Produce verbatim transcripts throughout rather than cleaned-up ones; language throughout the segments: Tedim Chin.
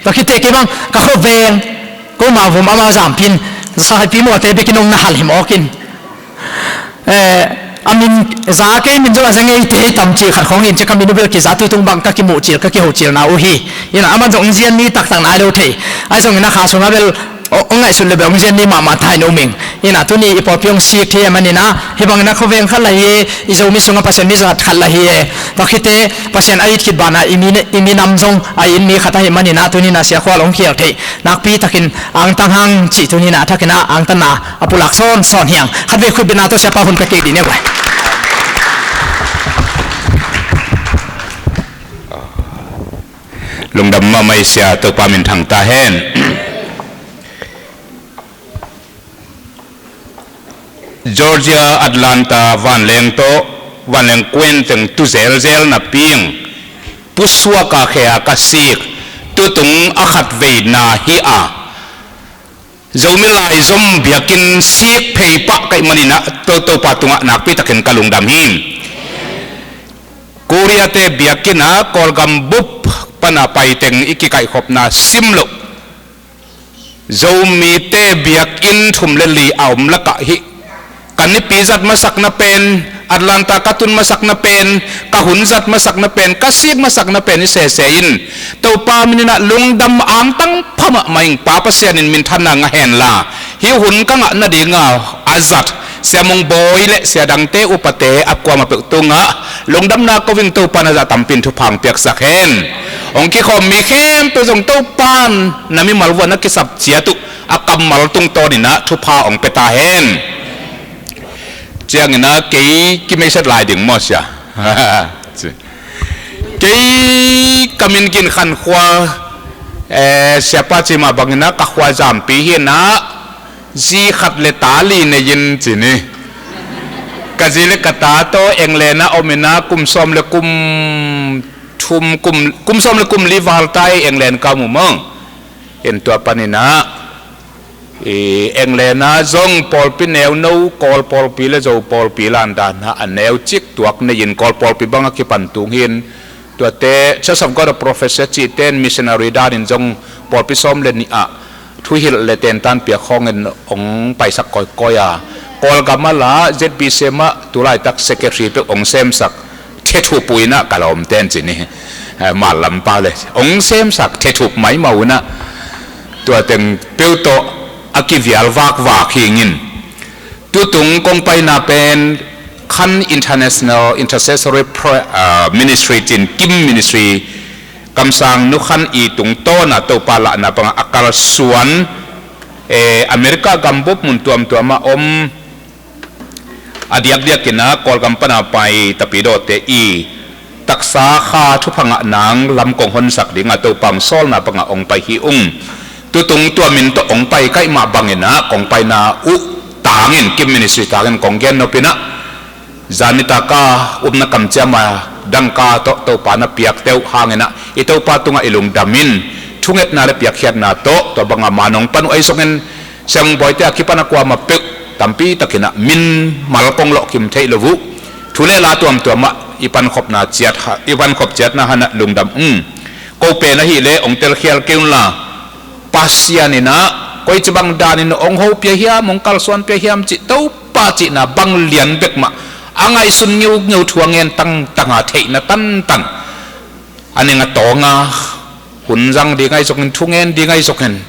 Tua khit teh kei bang ka khuaveng, ko ma vum ama zampin, sa haipi mawte bekin ong na hal him awkin. Eh, a min za kei min zong a za ngei te tam cil khat khawng in cia ka min uh bel kiza tutung bang ka kimuh cil, ka kiho cil na uh hi. Ina aman zong ong zian mi taktak nai lo thei. Ai zong ina kha sunga bel ong, ong ngaihsut le bel ong zian mi mahmah thain um ing. Ina tuni i pawlpi ong sik thei a manina, hi bangina khuaveng khat la hi e, i Zomi sunga Pasian mi zat khat la hi e. Tua khite Pasian a it khit bana i mi, i minam zong a in mi khat ahi manina, tunina sia khual ong khial thei. Nakpi takin angtang hang cih tunina a thakina angtanna a pulak sawn sawn hiang. Khat vei khutbetna tawh siapa hun pia kei dih ni vai. Lungdam mahmah i sia, Topa min thang ta hen. Georgia Atlanta vanleng tawh, vanleng kuenteng tu zelzel napi ing pusuaka khea ka sik tutung a khat veina hi a, Zomi laizom biakinn sik phei pah ka hih maninah to, Topa tungah nakpi takin ka lungdam hi. Korea-te biakinn ah Kawlgam bup pana paiteng i kikaihkhopna sim loh Zomite biakinn thum le li a om lakah hih ka nipi zat masakna pen, Atlanta ka tun masakna pen, ka hun zat masakna pen, ka sik masakna pen i sese in Topa mininah lungdam angtang phamah maing Pa Pasian in minthanna ngah henla, hih hun ka ngah nadinga a zat Sia Mung Bawi le sia dangte upate a kuama peuh tungah lungdamna ko ving Topa na zah tampin thupha hong piaksak hen. Hong kikhawm mi khempeuh zong Topa na mimal vuah na kisap ciat uh a kammal tungtawninah thupha hong pia ta hen. Cianginah kei kimeiset lai ding maw sia? Kei ka min Gin Khan Khua, eh, siapa ci mah banginah ka khua zampi hinah zi khat le ta li nei in ci ni. Ka zi le ka ta tawh England ah ominah kum sawm le kum thum, kum, kum sawm le kum li val ta ei England ka mu mawng. In tua paninah i England ah zong pawlpi neuno, Kawl pawlpi le Zo pawlpi landanah a neu cik tuak nei in Kawl pawlpi bangah kipan tung hin tuate Church of God of Prophecy cihte in missionary danin zong pawlpi sawm le nih ah thuhilh le tentan piak khawngin hong paisak kawikawi a, Kawlgam ah la Z B C M ah tulaitak secretary peuh hong semsak thethup uh inah ka lawmte in ci ni. Eh, mallampa le hong semsak thethup maimau inah tua teng peuh tawh a kivial vakvak hingin tutung kong paina pen Khan International Intercessory Pro-, ah, Ministry cin Kim Ministry kamsang Nu Khan i tungtawna Topa lahna bangah a kalsuan, eh, America gambup mun tuamtuamah om a diakdiakinah Kawlgam pana pai tapidawte i taksa kha thupha ngah nang lam kong honsak dinga Topa hong sawlna bangah hong pai hi ung. Tutung tua min tawh hong pai kaih mah banginah kong paina uh tangin Kim Ministry tangin kong gen nopinah zan nitaka upna kamciama dangka tawh Topa na piakte uh hanginah i Topa tungah i lungdamin thungetna le piakkhiatna tawh tua banga manong pan uh ahi songin Sia Mung Bawite a kipan a kuama peuh tampi takinah min mal kong lawhkim theih lo uh thu le la tuamtuamah i pankhopna ciat ha, i pankhop ciatna hanah lungdam ung. Ko pen ahileh hong telkhial kei unla Pasian inah koici bang danin hong hopia hiam, hong kalsuanpia hiam cih Topa cihna bang lian bek mah a ngaihsun ngeungeu thu a ngen tangtanga theihna tantan a ning a tawnga hun zang ding ahi zongin, thungen ding ahi zongin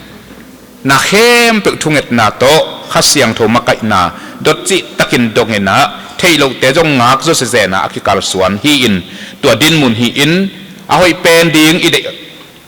na khempeuh thungetna tawh Kha Siangtho makaihna dotcih takin donginah theih lohte zong ngak zawsezena a kikalsuan hi-in tua dinmun hi-in a hoih pen ding i deih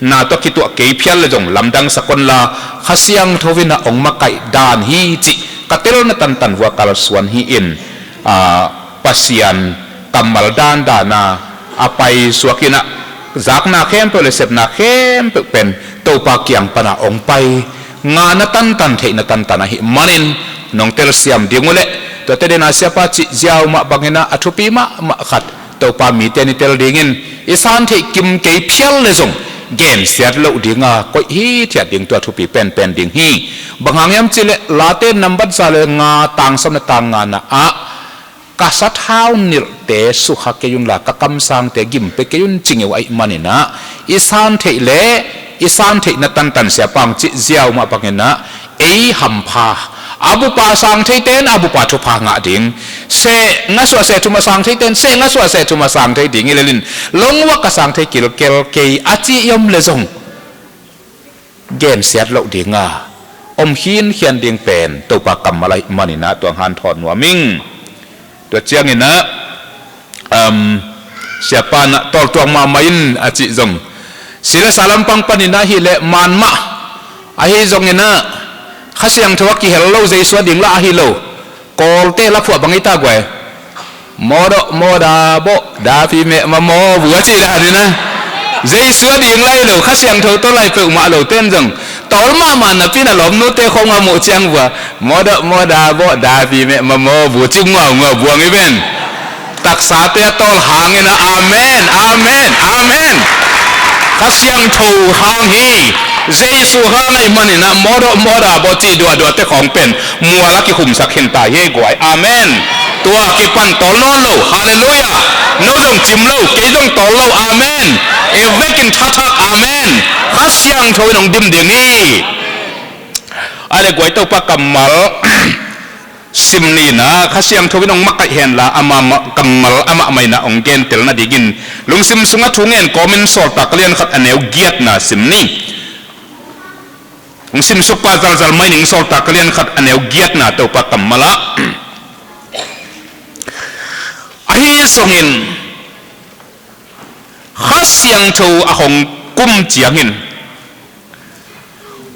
na tawh kituah kei phial le zong lamdang sak unla Kha Siangtho inah hong makaih dan hi cih ka telna tantan vua kalsuan hi-in, aa, Pasian kammal dandana a paisuak inah zakna khempeuh le sepna khempeuh pen Topa kiang pana hong pai ngana tantan theihna tantan ahi manin nong telsiam ding uhleh tuate dena siapa cih ziau mah banginah a thupi mahmah khat Topa mite ni tel dingin i san theih kim kei phial le zong gensiat loh dinga koih hithiat ding tua thupi penpen ding hi. Bang hang hiam cihleh Late nambat za le nga tang sawm le tang ngana ah ka sathau nilhte sukha kei unla ka kamsangte gim pia kei un ci ngeu ahi maninah i san theih le i san theihna tantan siapa hong cih ziau mah bangin ah ei hampha, a bupa sang theite in a bupa thupha ngah ding, seh ngasuah seh thum a sang theite in seh ngasuah seh thum a sang thei ding hi lel in, lungwak a sang thei kilkel kei a ci i om le zong gensiat loh dinga om khinkhian ding pen Topa kammal ahih manin ah tua hong hanthawn nuam ing. Tua ciangin ah, um, siapa in ah tawltuak mahmah in a cih zong, si le sa lampang panin ah hi leh man mah ahi zongin ah Kha Siangtho a kihel lo, Jesu a ding lah ahi lo, Kawlte la phuah bang hi ta guai. Mawdawh mawda bawh dapi meh mamaw bu a cih dan in ah, Jesu a ding lai lo, Kha Siangtho tawh lai peuhmah lo ten zong tawl mahmah napi in a lawmnute khawng a muh ciang vua, mawdawh mawda bawh dapi meh mamaw bu cih nguaunguau buang hi ven. Taksate a tawl hangin ah amen, amen, amen. Kha Siangtho hang hi. Jesu hang ahih manin ah mawdawh mawda bawh cih duahduahte khawng pen mual a kikhumsak khin ta hi ei guai. Amen. Tua kipan tawl nawn lo. Halleluiah. No zong cim lo, kei zong tawl lo. Amen. I vekin thathak. Amen. Kha Siangtho in hong dim ding hi. A le guai, Topa kammal sim ni in ah, Kha Siangtho in hong makaih henla, ama ma-, kammal amah mah in ah hong gentel nadingin Lungsim Sungah Thu ngen kawmin Sawltak a lian khat a neu giatna sim ni. Hong simsuk pah zalzal mai ning, Sawltak a lian khat a neu giatna Topa kammal ah. Ahi zongin Kha Siangtho a hong kum ciangin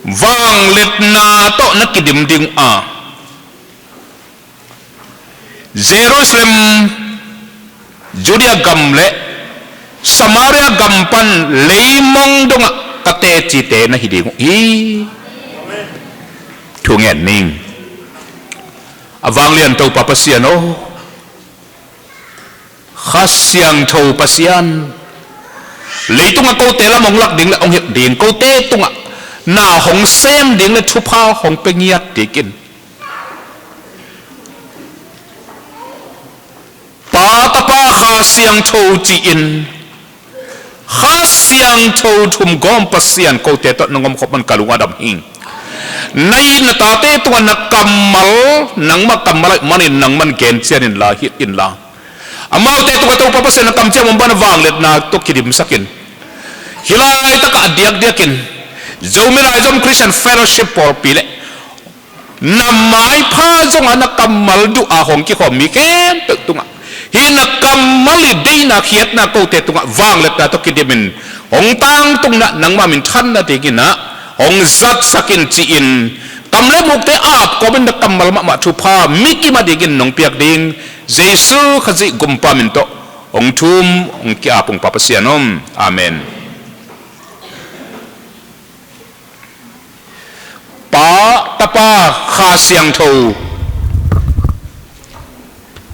vangliatna tawh na kidim ding a, Jerusalem, Judea gam le Samaria gam pan leimong dongah ka tecite na hi ding uh hi. Thu ngen ning. A vanglian Topa Pasian aw, Kha Siangtho Pasian, leitungah kote lam hong lak ding le hong hilh ding, kote tungah na hong sem ding le thupha hong pia ngiat dingin Pa, Tapa, Kha Siangtho ci-in, Kha Siangtho thumgawm Pasian kote tawh nong om khop man ka lung a dam hi. Na it na tate tungah na kammal, nangmah kammal ahih manin nangman gen cian inla, hilh inla. Amaute tungah Topa Pasian na kamciam om banah vangliatna tawh kidimsak in. Hih laitakah a diakdiakin Zomi Laizom Christian Fellowship pawlpi le na maipha zongah na kammal duh a hong kikhawm mi khempeuh tungah hih na kammal i deihna khiatna kote tungah vangliatna tawh kidimin hong tangtungna nangmah minthanna dingin ah hong zatsak in ci-in kam le mukte ap kawmin na kammal mahmah thupha mikim a dingin nong piak ding Jesu Khazih Gumpa min tawh hong thum hong ki-ap ung Pa Pasian aw. Amen. Pa, Tapa, Kha Siangtho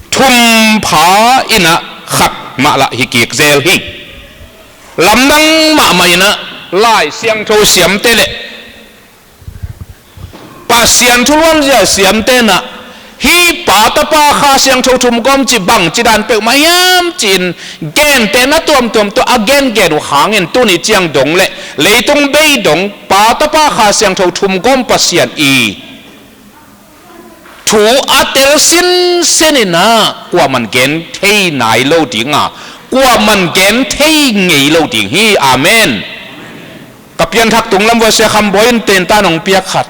thum pha in ah khat mah lah hi kik zel hi. Lamdang mahmah in ah Lai Siangtho siamte le Pasian thu luanzia siamte in ah hih Pa, Tapa, Kha Siangtho thumgawm cih bangci dan peuhmah hiam ci-in gentehna tuamtuam tawh a gengen uh hangin tuni ciang dong le leitung bei dong Pa, Tapa, Kha Siangtho thumgawm Pasian i thu a tel sinsen in ah kuaman gen thei nai lo ding a, kuaman gen thei ngei lo ding hi. Amen. Ka pianthak tunglam vua Sia Kham Bawi in tentan hong piak khat,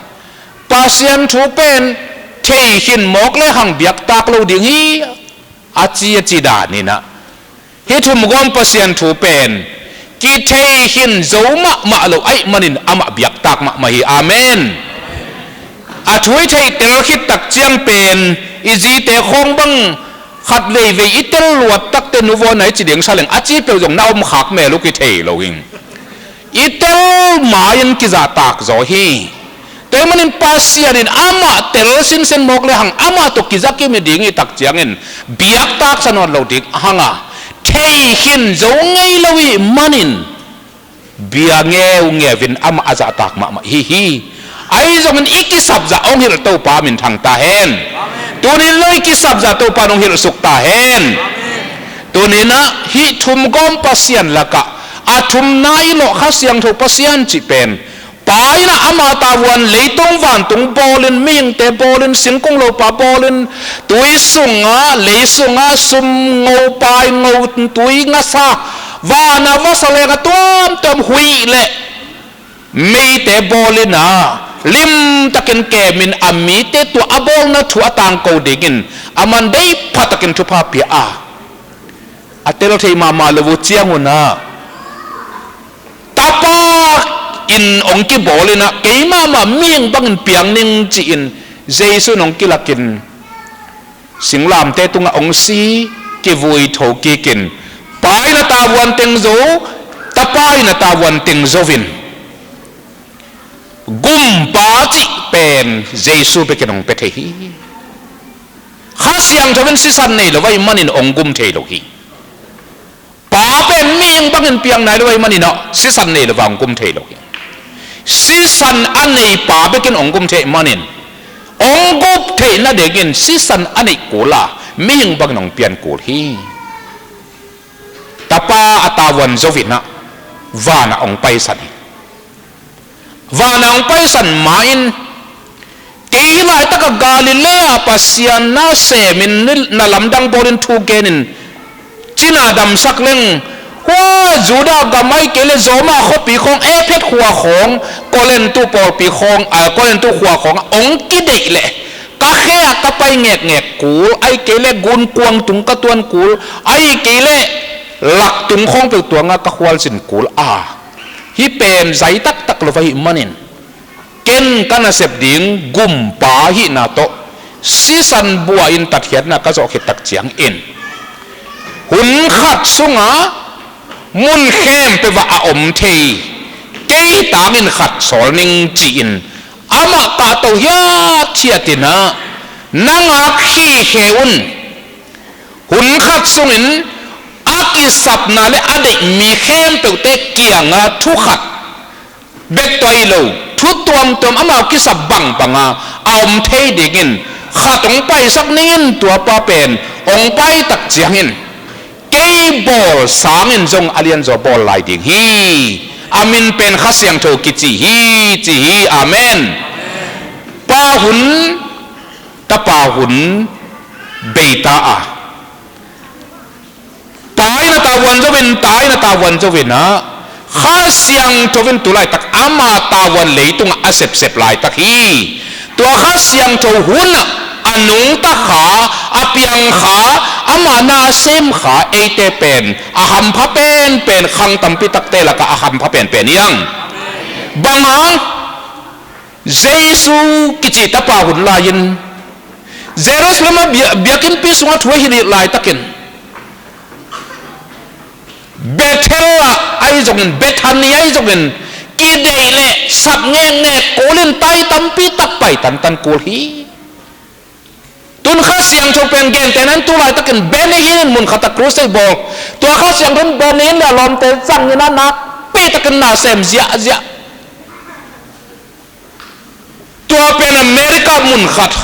Pasian thu pen thei khin mawk le hang biaktak lo ding hi, a ci a ci dan in ah hih thumgawm Pasian thu pen kithei khin zo mahmah lo ahih manin amah biaktak mahmah hi. Amen. A thu i thei tel khit tak ciang pen i zite khawng bang khat veivei i tel luat takte nu vaw na i ci ding sa leng a ci peuh zong na om khak mel uh kithei lo hi. I tel ma-in kizahtak zaw hi. Tua ahih manin Pasian in amah tel sinsen mawk le hang amah tawh kizakim i ding i tak ciangin biaktak sa nawn lo ding hang a, thei khin zo ngei lo i hih manin bia ngeungeu in amah a zahtak mahmah hi hi. Ahi zongin i kisapzah hong hilh Topa minthang ta hen. Tunin lo i kisapzah Topa in hong hilhsuk ta hen. Tunin ah hih thumgawm Pasian lakah A thumna i lawh Kha Siangtho Pasian cih pen, Pa in ah ama tavuan leitung vantung bawlin, mihingte bawlin, singkung lopa bawlin, tui sungah, lei sungah sum ngo pai ngo, tui ngasa, vanah vasa leng a tuamtuam huih leh meite bawlin ah limtakin kemin a mite tua a bawlna thu a tangko dingin aman deih phatakin thupha pia a, a tel thei mahmah lo uh ciangun ah Tapa in hong kibawlin ah, keimah mah mihing bangin piang ning ci-in Jesu in hong kilakin, singlamte tungah hong si, kivui tho kikin, Pa in a tavuan teng zo, Tapa in a tavuan teng zo in, gumpa cih pen Jesu bekin hong pia thei hi. Kha Siangtho in sisan nei lo ahih manin hong gum thei lo hi. Pa pen mihing bangin piang nai lo ahih manin ah sisan nei lo a hong gum thei lo hi. Sisan a nei Pa bekin hong gum thei manin, hong gum theihna dingin sisan a neih kul a, mihing bangin hong pian kul hi. Tapa a tavuan zo in ah vanah hong paisan hi. Vanah hong paisan ma-in, kei hih laitakah Galilee ah Pasian na semin, na lamdang bawlin, thu genin, cina damsak leng, hua Judah gam ahih kei leh Roma khuapi khawng, Ephet khua khawng, Korintu pawlpi khawng, a, Korintu khua khawngah hong kideih leh, ka khe ah ka pai ngekngek kul, ahih kei leh gunkuang tung ka tuan kul, ahih kei leh laktung khawng peuh tuangah ka khualzin kul a, hih pen zai taktak lo ahih manin, ken ka nasep ding gumpa hihna tawh sisan bua-in tatkhiatna ka zawh khit tak ciangin, hun khat sungah mun khempeuh ah a om thei kei tangin khat sawl ning ci-in, amah kahto hiathiat in ah, na ngak khikhe un. Hun khat sungin a kisapna le a deih mi khempeuhte kiangah thu khat bek tua hi lo, thu tuamtuam amau kisap bangbanga a om thei dingin khat hong paisak ning in, tua pa pen hong pai tak ciangin kei bawl sangin zong a lianzaw bawl lai ding hi. A min pen Kha Siangtho kici hi, ci hi. Amen. Pa hun, Tapa hun bei ta a, Pa in a tavuan zo in, Ta in a tavuan zo in ah, Kha Siangtho in tu laitak ama tavuan leitungah a sepsep laitak hi. Tua Kha Siangtho hun ah a nungta kha, a piang kha, amah na a sem kha eite pen a hampha penpen, khang tampi takte lakah a hampha penpen hi hang. Bang hang? Jesu kici tapa hun lai-in Jerusalem ah bia-, biakinnpi sungah thu a hilh laitakin, Bethel ah ahi zongin, Bethany ahi zongin, kideih leh sap ngekngek kul in, tai tampi tak pai tantan kul hi. Tun Kha Siangtho pen gentehna in tu laitakin Benny Hinn in mun khat ah crusade bawl. Tua Kha Siangtho in Benny Hinn le a lawmte zangin a nakpi takin na sem ziahziah. Tua pen America mun khat,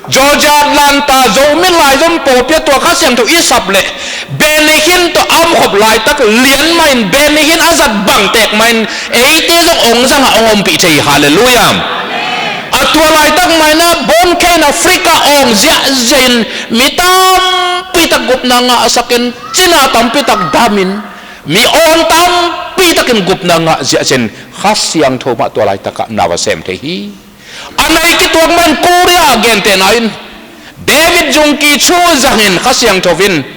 Georgia Atlanta, Zomi laizom pawlpi ah tua Kha Siangtho i sap leh Benny Hinn tawh a omkhop laitak lian mah in, Benny Hinn a zat bangtek mah in eite zong hong zangah hong ompih thei hi. Halleluiah. A tua laitak mah in ah Bonn Khein Africa awng ziahziah in, mi tampi tak gupna ngahsak in, cina tampi tak dam in, mi awn tampi takin gupna ngah ziahziah in, Kha Siangtho mah tua laitakah na va sem thei hi. A nai kituak mah in Korea ah gentehna in David Zungki thu zangin Kha Siangtho in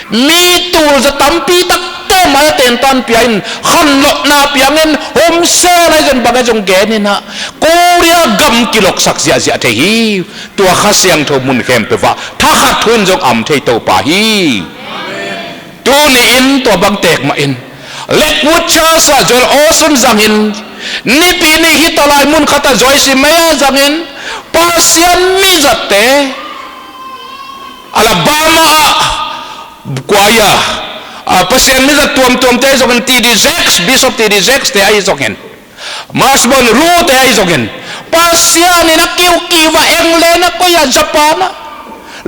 mi tulza tampi takte mai a tentan pia in, khanlawhna piangin, homsel ahi zong bang ahi zong gen in ah, Korea gam kiloksak ziahziah thei hi. Tua Kha Siangtho mun khempeuh ah thakhat thu in zong a om thei Topa hi. Tuni in tua bang tek mah in Lakewood Church ah Joel Osteen zangin, Nipi ni hita lai mun khat ah Joyce Meyer zangin, Pasian mizatte Alabama ah, kua ia, a, Pasian mizat tuamtuamte ahi zongin, T D Jakes, Bishop T D Jakes te ahi zongin, Marsh Bonner te ahi zongin, Pasian in a kiukiu a, England ah, koi ah, Japan ah,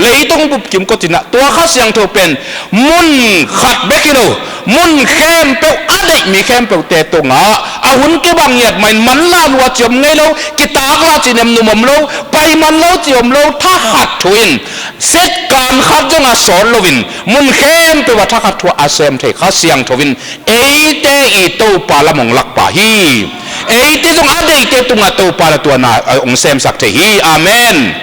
leitung bup kimkot in ah tua Kha Siangtho pen mun khat bek hi lo, Mun khempeuh a deih mi khempeuhte tungah a hun kibang ngiat mah in, manlah lua ci om ngei lo, kitaklah ci nemnum om lo, pai man lo ci om lo, thakhat thu in, second khat zong a sawt loin, mun khempeuh ah thakhat thu a sem thei Kha Siangtho in eite i Topa lam hong lak pah hi. Eite zong a deihte tungah Topa la tuana hong semsak thei hi. Amen.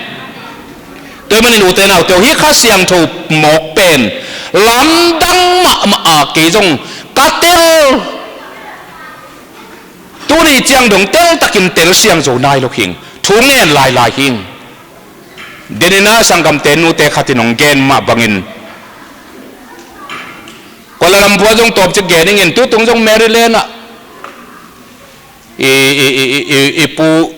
Tua ahih manin ute naute aw, hih Kha Siangtho mawk pen lamdang mahmah a, kei zong ka tel, tuni ciang dong teltakin telsiam zo nai lo hing, thu ngen lailai hing. Denin ah sanggamte nute khatin hong gen mah bangin, Kuala Lumpur zong tawpcik gen ingin, tutung zong Maryland ah i, i, i, i, i pu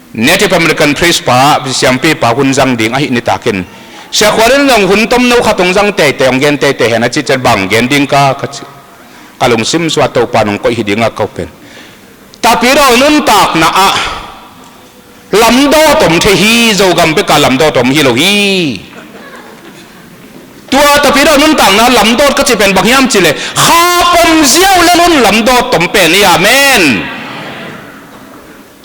Native American priest pa, siampi pa hun zang ding ahih nitakin, Sia Khual in zong hun tomno khat hong zang teitei, hong gen teitei hen a cih ciang, bang gen ding ka, ka ci. Ka lungsim sungah Topa nong koih hi dingah ka up pen. Tapidaw nuntakna ah lamdawt om thei hi, Zogam bekah lamdawt om hi lo hi. Tua tapidaw nuntakna lamdawt ka cih pen bang hiam cih leh, kha pom ziau le nun lamdawt om pen hi. Amen.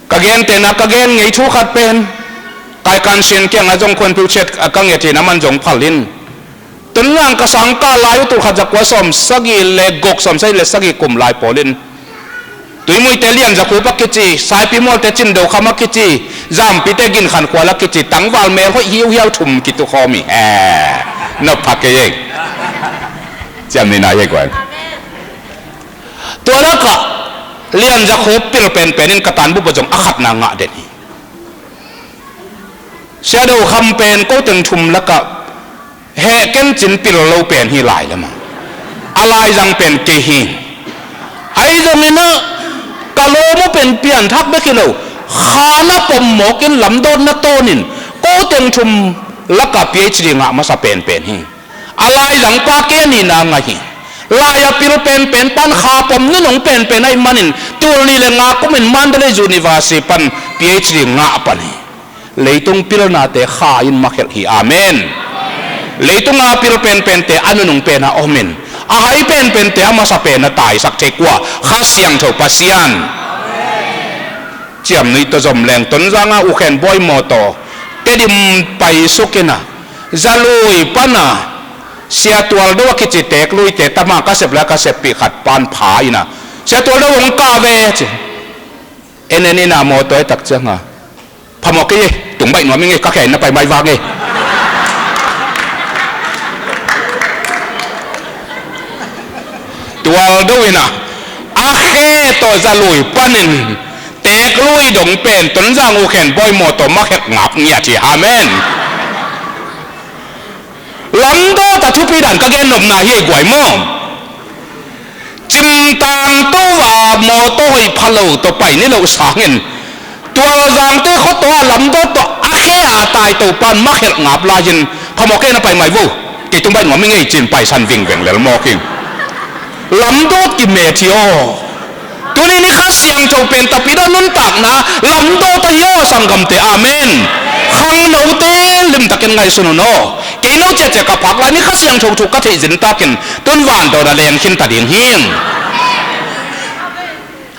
Ka gentehna, ka gen ngei thu khat pen, Kai Kan Sin kiangah zong khuanpeuh ciat a ka nget hi in, aman zong phal in. Tonzang ka sang kah lai uh, tul khat za kua sawm sagih le guk, sawm sagih le sagih kum lai pawl in, Tuimuite Lianza Khup a kici, Saipimualte Cin Do Kham a kici, Zampite Gin Khan Khual a kici, tangval mel hoih hiuhiau thum kitu khawm hi. Eh, na pha kei ei. Ciam ni na ei guai. Tua lakah Lianza Khup pil penpen in ka tanbup ah zong a khatna ngah den hi. Sia Do Kham pen ko teng thum lakah heh ken cin pil lo pen hi lai lamang. A laizang pen kei hi. Ahi zongin ah ka lawm uh pen pianthak bek hi lo, kha na pom mawkin lamdawtna tawnin ko teng thum lakah P H D ngah masa penpen hi. A laizang pa kei a nihna ngah hi. Lai a pil penpen pan kha pom nunung penpen ahih manin, tul nih le nga kumin Mandalay University pan P H D ngah pan hi. Leitung pilnate kha in makhelh hi. Amen. Leitung a pil penpente a nunung pen a omin, a hai penpente a masa pen a taisak thei kua? Kha Siangtho Pasian. Ciamnuih tawh zom leng, Tonzang a U Khen Bawi mawtaw Tedim pai suk in a, Zalui pan a Sia Tual Do a kici teekluite tama ka sep lai ka seppih khat pan pha in a, Sia Tual Do hong kah ve ci. En en in a mawtaw e tak ciang a, phamawh kei e, tung baih nuam ing e, ka khe in na pai mai vang e. Tual Do in a, a khe tawh Zalui panin teeklui dong pen Tonzang U Khen Bawi mawtaw makhelh ngap ngiat hi. Amen. Lamdawt a thupi dan ka gen nopna hi ei guai maw. Cimtang to a mawtaw hoih pha lo tawh pai ni loh sangin, Tualzangte khuataw a lamdawt tawh a khe a tai Topan makhelh ngap lai-in, phamawh kei na pai mai vo, kei tung baih nuam ing ei ci-in paisan vingveng lel mawk hi. Lamdawt kimet hi aw. Tuni ni Kha Siangtho pen tapidaw nuntakna lamdawt ahi aw sanggamte. Amen. Khangnote limtakin ngaihsun un aw. Kei no ciacia ka phak lai ni Kha Siangtho thu ka theih zintakin tun vandawn a leng khinta ding hi.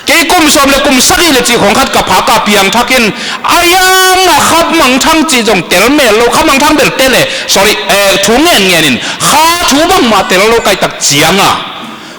Kei kum sawm le kum sagih le cih khawng khat ka phak a piangthakin, a iang a Kha Mangthang cih zong tel mel lo, Kha Mangthang bel tel e, sorry, eh, thu ngen ngenin Kha thu bangmah tel lo kaihtak cianga,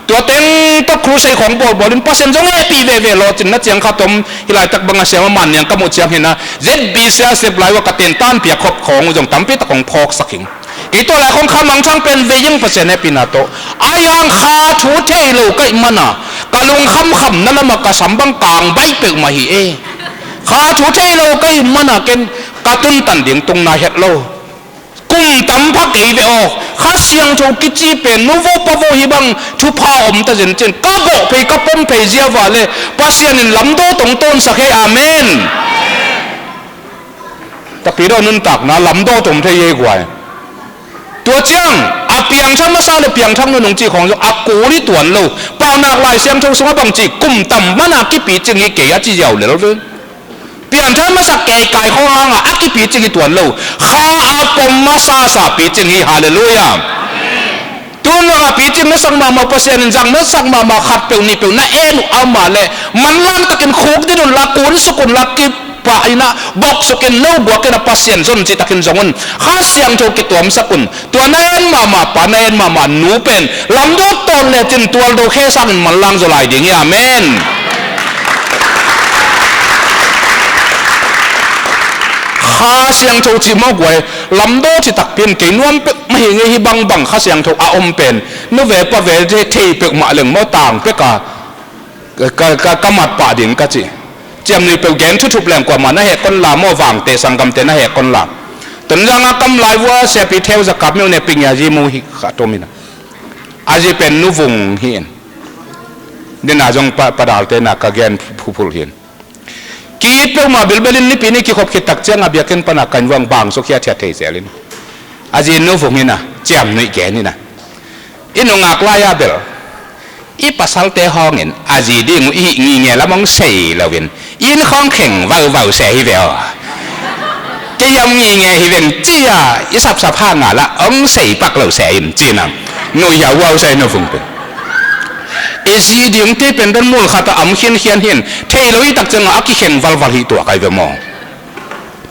tua teng tawh crusade khawng bawlbawlin Pasian zong hehpih veve lawcin na ciang khat om. Hih laitak banga siama man niang ka muh ciang hina Z B C a sep lai uh a ka tentan piak khop khawng uh zong tampi tak hong phawksak hing. Kei tua lai khawng Kha Mangthang pen vei ing Pasian hehpihna tawh. Ai hang Kha thu thei lo ka hih mana ka lungkham khamna lamah ka sam bang kang baih peuhmah hi e. Kha thu thei lo ka hih mana ken ka tuntan ding tungna het lo. Kum tam pha kei ve aw. Kha Siangtho kici pen nu vo pa vo hi bang thupha om ta zencin ka gawh phei ka pom phei zia vale Pasian in lamdaw tong tawnsak hei. Amen. Tapidaw nuntakna lamdaw tong thei ei guai. Tua ciang a piangthak masa le piangthak nunung cih khawng zong a kul i tuan lo. Paunak Lai Siangtho sungah bang ci, kum tam mana kipicing hi kei a ci ziau lel ve. Piangthak masa kei kai khawng hangah a kipicing hi tuan lo. Kha a pom masa sa picing hi. Halleluiah. Tun zong a picing na sak mahmah Pasian in zang na sak mahmah khat peuh nih peuh na en uh amah leh manlang takin khuk din unla, kunsuk unla, kipah inah boksuk in, no guak inah Pasian zon cih takin zong un. Kha Siangtho kituamsak un. Tua na en mahmah pa, na en mahmah nu pen lamdawk tawn lecin tualdo khe sangin manlang zaw lai ding hi. Amen. Kha Siangtho cih mawk guai lamdaw cih takpi in kei nuam pek mah hi ngei hi. Bangbang Kha Siangtho a om pen nu ve pa ve thei pek mah leng maw, tang pek a ka, ka, ka mat pah ding ka ci. Ciamnuih peuh gen thuthup leng kuamah na heh kon la maw, vangte sanggamte na heh kon la. Tonzang a kam lai vua siapi Theu Za Kap Myo ne ping ya zi mu hi kha tom hi na. A zi pen Nu Vung hi in. Dena zong pa, padalte na ka gen phuphul hi in. Ki-it peuhmah bilbel in nipi ni kikhop khit tak ciang a biakinn pana kan vuang bang suk hiathiat thei zel in. A zi Nu Vung hi na, ciamnuih gen hi na. I nungak lai-a bel i pasalte hawngin a zi ding uh i hih ngingei lam hong sei loin, inn khawng kheng vauvau se hi ve aw. Kei hong ngingei hi veng ci-a i sapsap hanga lah hong sei pak lo se in ci-in a, nuih hiauhuau se Nu Vung pen. I zi dingte pen don mul khat a am khinkhian hi in, thei lo i tak ciangah a kikheng valval hi tuak ai ve maw?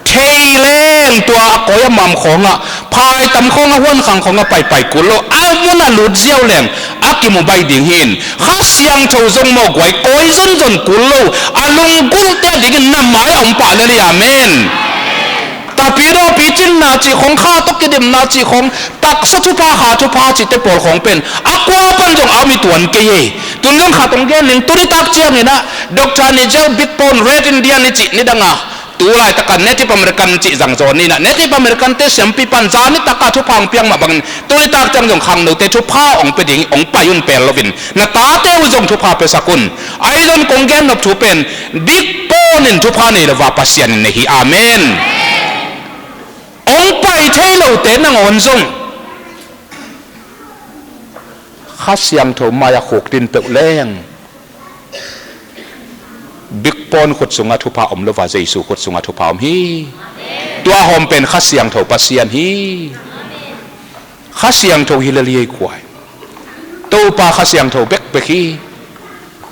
Thei leng tua a kawi a mam khawngah, phaitam khawngah, huankhang khawngah paipai kul lo, a mun a lut ziau leng a kimu bai ding hi in. Kha Siangtho zong mawk guai, kawi zonzon kul lo, a lunggulhte a dingin na mai a om pah lel hi. Amen. Tapidaw picinna cih khawng, kha tawh kidimna cih khawng, taksa thupha, kha thupha cihte pawl khawng pen a kua pan zong a om hi tuan kei hi. Tun zong khat hong gen ning, tunitak ciangin ah Doctor Nigel Big Bone, Red Indian i cih nidanga tu laitaka Native American cih zangzaw ni-in ah, Native American-te siampi pan zan nitakah thupha hong piak mah bangin tunitak ciang zong khangnote thupha hong pia ding, hong pai un pel loin na tate uh zong thupha piasak un. Ahi zong kong gennop thu pen Big Bone in thupha nei lo a, Pasian in nei hi. Amen. Hong pai thei lote nangawn zong Kha Siangtho mai-ah khukdin peuh leng Big Bone khut sungah thupha om lo a, Jesu khut sungah thupha om hi. Tua hawm pen Kha Siangtho Pasian hi. Kha Siangtho hi lel hi ei kuai. Topa Kha Siangtho bekbek hi.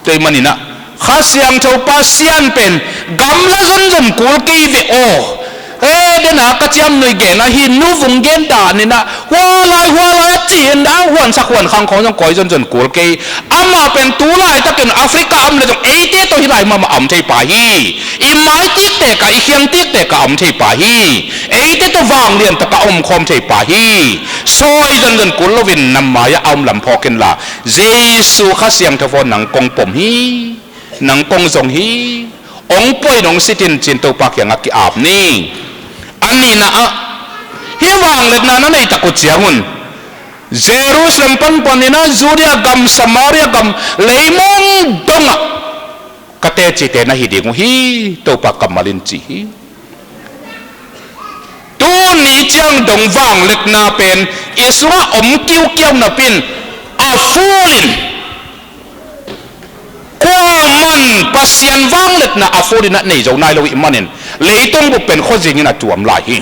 Tua ahih manin ah Kha Siangtho Pasian pen gamla zonzon kul kei ve aw. He, dena ka ciamnuih gen ahi, Nu Vung gen danin ah, hua lai, hua lai a ci-in ah, huansak huankhang khawng zong kawi zonzon kul kei. Amah pen tu laitakin Africa a om leh zong eite tawh hih lai mahmah a om thei pa hi. I mai tiktekah, i khiang tiktekah a om thei pa hi. Eite tawh vanglian takah a omkhawm thei pa hi. Sawi zonzon kul loin na mai-ah a om lam phawk inla, Jesu Kha Siangtho aw, nang kong pom hi. Nang kong zong hi. Hong poi in, hong sit in ci-in Topa kiangah ki-ap ni. A nihna ah, hih vangliatna na nei tak uh ciangun Jerusalem panpanin ah Judea gam, Samaria gam, leimong dongah ka tecite na hi ding uh hi, Topa kammal in ci hi. Tuni ciang dong vangliatna pen i sungah om kiukiau napin a full in, kuaman Pasian vangliatna a full in a nei zo nai lo ahih manin leitung bup pen khuazingin a tuam lai hi.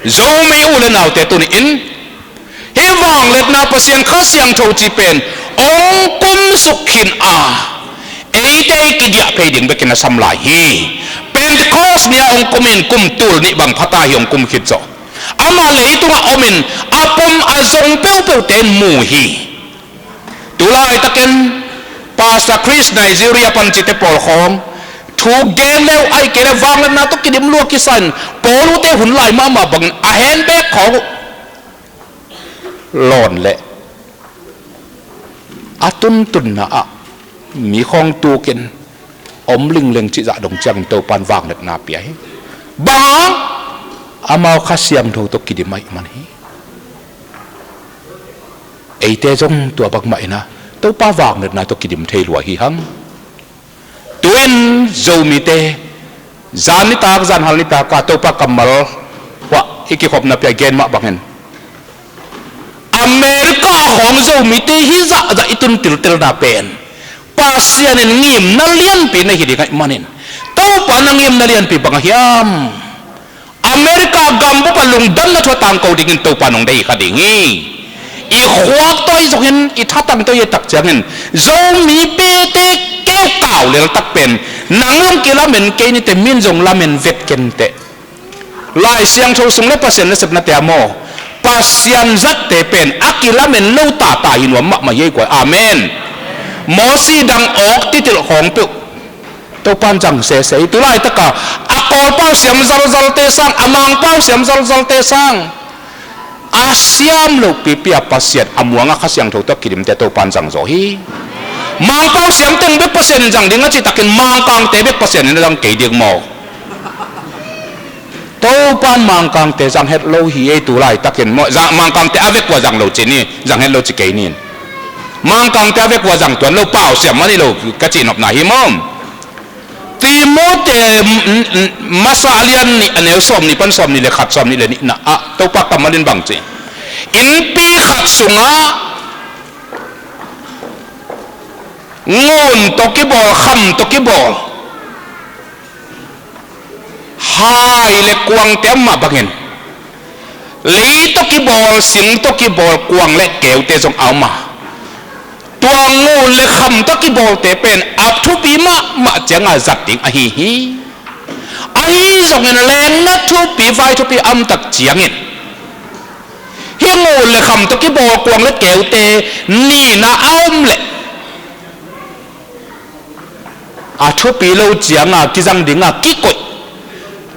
Zomi u le naute, tuni in hih vangliatna Pasian Kha Siangtho cih pen hong kumsuk khin a, eite i kidiah phei ding bekin a sam lai hi. Pentecost ni-a hong kumin kum tul nih bang phata hi hong kum khit zawh. Amah leitungah omin a pom a zong peuhpeuhte in mu hi. Tu laitakin Pastor Chris, Nigeria pan cihte pawl khawng thu gen le uh, ahih kei leh vangliatna tawh kidim lua kisa-in, Paul uh te hun lai mahmah bangin a handbag khawng uh lawn leh a tuntunna ah mi khawng tukin om lingleng cih zah dong ciangin Topa in vangliatna pia hi. Bang hang? Amau Kha Siangtho tawh kidim ahih man hi. Eite zong tua bangmah in a Topa vangliatna tawh kidim thei lua hi hang. Tu-in Zomite zan nitak, zanhal nitak a Topa kammal, huah, i kikhopna pia gen mah bangin America khawng Zomite hih zahzah i tun tiltelna pen Pasian in ngimna lianpi na hi ding ahih manin, Topa na ngimna lianpi bang a hiam? America gambup a lungdamna thu a tangko dingin Topa in hong deih kha ding hi. i khuak tawh i zongin, i thatang tawh i tak ciangin, Zomi pete keu kau leltak pen, nang zong kilamen kei nite, min zong lamen vet kenteh. Lai Siangtho sung le Pasian nasepnate a maw, Pasian zatte pen a kilamen lo tata hi nuam mahmah hi ei guai. Amen. Mosi dang awk titilh khawng peuh Topan zang sese hi. Tulaitaka a Kawlpau siam zalzalte sang, a Mangpau siam zalzalte sang, a siam loh pipi a Pasian a muanga Kha Siangtho tawh kidimte Topan zang zaw hi. Mangpau siam teng bek Pasian in zang ding a cihtakin Mangkangte bek Pasian in a zang kei ding maw? Topan Mangkangte zang het lo hi ei tulaitakin maw, zang, Mangkangte a vek ua zang lo ci ni, zang het lo ci kei nin. Mangkangte a vek ua zang tuan lo pau siam mah ni lo ka cihnopna hi maw? Timote, mm, mm, masa a lian nih, a neu sawm nih pan sawm nih le khat, sawm nih le nihna ah Topa kammal in bang ci? Innpi khat sungah ngun tawh kibawl, kham tawh kibawl, hai le kuangte a om mah bangin, lei tawh kibawl, sing tawh kibawl kuang le keute zong a om a, tua ngun le kham tawh kibawlte pen a thupi mahmah cianga zat ding ahi hi. Ahi zongin lengna thupi, vai thupi a om tak ciangin, hih ngun le kham tawh kibawl kuang le keute nihna a om leh, a thupi lo cianga kizang dinga kikoih,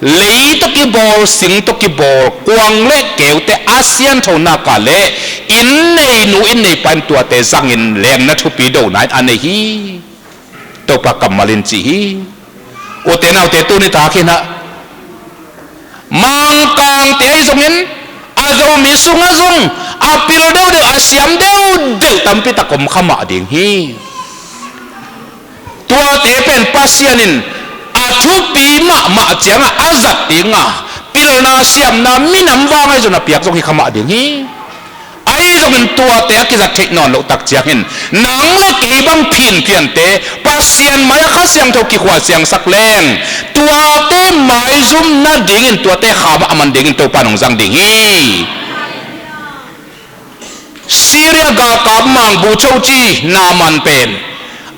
lei tawh kibawl, sing tawh kibawl kuang le keute a sianthonaka le inn nei nu, inn nei pa in tuate zangin lengna thupi dona in a nei hi. Topa kammal in ci hi. Ute naute, tuni takin ah Mangkangte ahi zongin, a Zomi sungah zong a pil deuhdeuh, a siam deuhdeuh tampi tak om kha mah ding hi. Tuate pen Pasian in a thupi mahmah ciangah a zat dinga pilna, siamna, minam vang ahi zong a piak zong hi kha mah ding hi. Ahi zongin tuate a kizat theih nawn loh tak ciangin, nang le kei bang phinphiante Pasian mai-ah Kha Siangtho kikhual siangsak leng, tuate maizum nadingin, tuate kha mah a man dingin Topa in hong zang ding hi. Syria galkap mangbu choci Naaman pen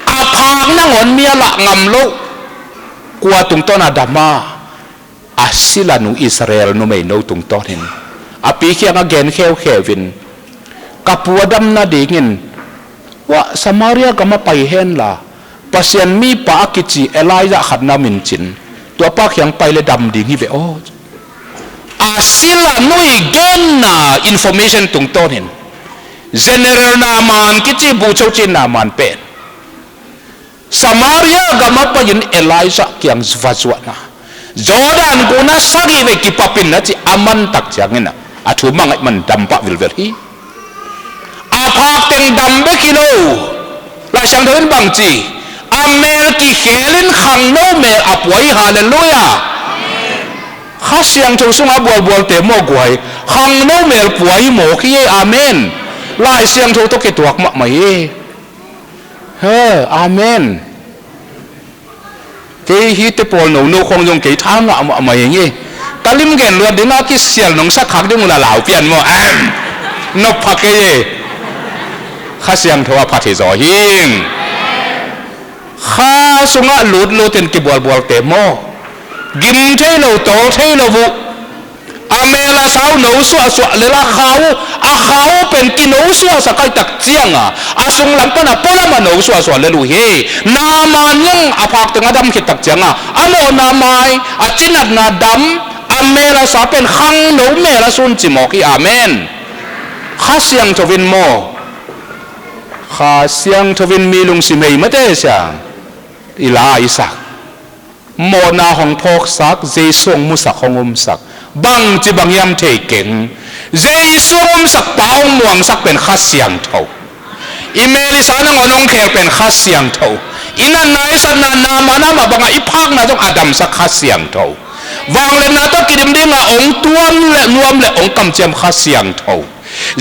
a phak nangawn mi a lah ngam loh, kua tungtawn a dam a, a silanu Israel numeino tungtawnin a pi kiangah gen kheukheu in, ka pu a dam nadingin, wah, Samaria gamah pai henla, Pasian mipa a kici Elijah khat na min cin, tuapa kiang pai le dam ding hi ve aw. A silanu i genna information tungtawnin General Naaman kici, bucho ci Naaman pen Samaria gamah pai-in Elijah kiang va zuahna, Jordan gunah sagih vei kipapin na ci a man tak ciangin ah, a thu mangaih man dam pah vilvel hi. A phak teng dam bek hi lo. Lai Siangtho in bang ci? A mel kikhel in khangno mel a pua hi. Halleluiah. Kha Siangtho sungah bualbualte mawk guai, khangno mel pua hi mawk hi ei. Amen. Lai Siangtho tawh kituak mahmah hi. He, amen. Kei hihte pawl nono khawng zong kei tha ngah mahmah hi ing ei. Ka lim gen luat ding a kisial nong sak khak ding un a lau pian maw? Am. Nop pha kei ei. Kha Siangtho a phat hi zaw hing. Kha sungah lutlut in kibualbualte maw? Gim thei lo, tawl thei lo uh. A mel a sa uh no suahsuah lel a, kha uh, a kha uh pen kino suahsak ahih tak cianga, a sunglam pan a pualam a no suahsuah lel uh hi. Naaman zong a phak teng a dam khit tak cianga, a mawhna mai, a cinatna dam, a mel a sa pen khangno mel a sun ci mawk hi. Amen. Kha Siangtho in maw? Kha Siangtho in mi lungsim hei mate siang i la i sak. Mawhna hong phawksak, Jesu hong musak, hong umsak. Bangci bang hiam thei keng. Jesu hong umsak pa, hong muangsak pen Kha Siangtho. I mel i sa nangawn hong khel pen Kha Siangtho. I natna i satna, Naaman a mah bangah i phakna zong a damsak Kha Siangtho. Vangliatna tawh kidim dinga hong tuam le nuam le hong kamciam Kha Siangtho.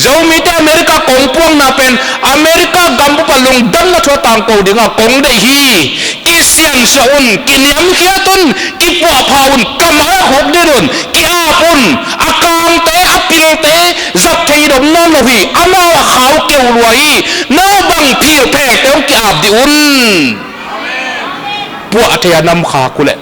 Zomite America kong puakna pen America gambup a lungdamna thu a tangko dinga kong deih hi. Kisiansuah un, kiniamkhiat un, kipuahpha un, ka mai-ah khukdin un, ki-a ap un. A kangte, a pilte zat thei dom nawn lo hi. Amau a khau keu lua hi. No bang phil phekte hong ki-ap dih un. Puah thei a nam khak uh leh